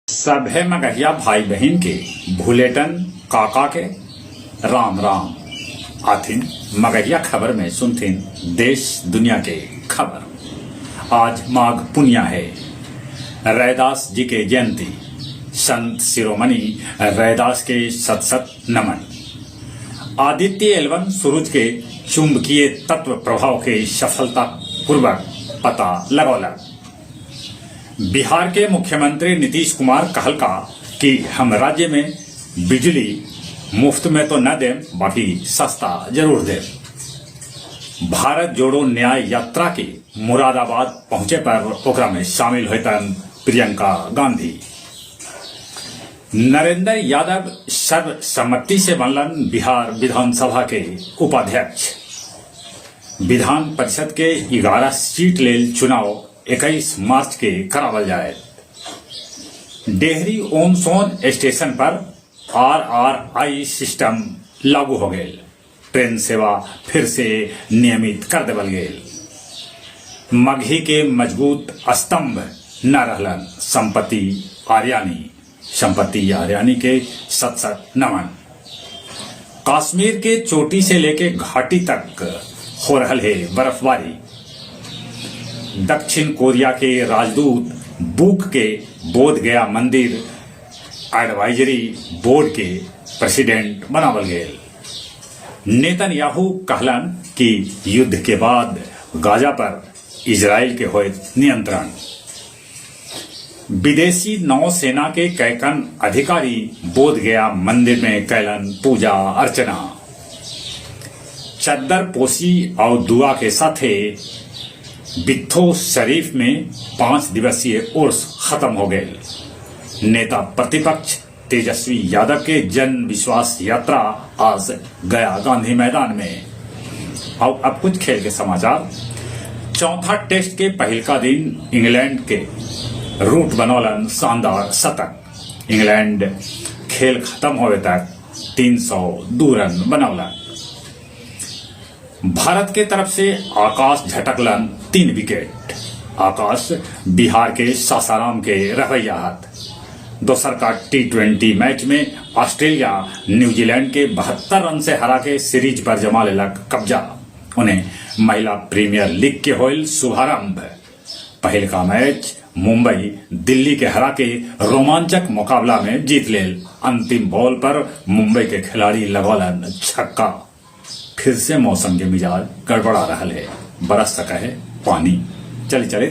सभे मगहिया भाई बहिन के भुलेटन काका के राम राम। आथिन मगहिया खबर में सुनथिन देश दुनिया के खबर। आज माघ पुनिया है, रैदास जी के जयंती। संत शिरोमणि रैदास के सत सत नमन। आदित्य एलवन सूरज के चुंबकीय तत्व प्रभाव के सफलता पूर्वक पता लगौलक। बिहार के मुख्यमंत्री नीतीश कुमार कहलका कि हम राज्य में बिजली मुफ्त में तो न देम, बाकी सस्ता जरूर देम। भारत जोड़ो न्याय यात्रा के मुरादाबाद पहुंचे पर ओकरा में शामिल होतन प्रियंका गांधी। नरेंद्र यादव सर्वसम्मति से बनलन बिहार विधानसभा के उपाध्यक्ष। विधान परिषद के 11 सीट लेल चुनाव 21 मार्च के करावल जाए। डेहरी ओन सोन स्टेशन पर आरआरआई सिस्टम लागू हो गए। ट्रेन सेवा फिर से नियमित कर देवल गेल। मगही के मजबूत स्तंभ न रहलन संपति आर्यानी। संपति आर्यानी के सत सत नमन। कश्मीर के चोटी से लेके घाटी तक हो रहल है बर्फबारी। दक्षिण कोरिया के राजदूत बुक के बोध गया मंदिर एडवाइजरी बोर्ड के प्रेसिडेंट बनावल गेल। नेतन्याहू कहलन कि युद्ध के बाद गाजा पर इजराइल के होयत नियंत्रण। विदेशी नौसेना के कैकन अधिकारी बोध गया मंदिर में कैलन पूजा अर्चना। चद्दर पोसी और दुआ के साथे बित्थो शरीफ में 5 दिवसीय उर्स खत्म हो गए। नेता प्रतिपक्ष तेजस्वी यादव के जन विश्वास यात्रा आज गया गांधी मैदान में। और अब कुछ खेल के समाचार। चौथा टेस्ट के पहिलका दिन इंग्लैंड के रूट बनौलन शानदार शतक। इंग्लैंड खेल खत्म होवे तक 302 रन बनौलन। भारत के तरफ से आकाश झटकलन 3 विकेट। आकाश बिहार के सासाराम के रवैया हत। दोसर का टी20 मैच में ऑस्ट्रेलिया न्यूजीलैंड के 72 रन से हरा के सीरीज पर जमा लेलक कब्जा। उन्हें महिला प्रीमियर लीग के होइल शुभारंभ। पहल का मैच मुंबई दिल्ली के हरा के रोमांचक मुकाबला में जीत लेल। अंतिम बॉल पर मुंबई के खिलाड़ी लगौलन छक्का। फिर से मौसम के मिजाज गड़बड़ा रहा है, बरस सका है पानी। चले चले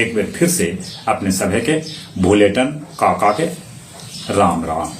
एक बार फिर से अपने सभे के भूलेटन काका के राम राम।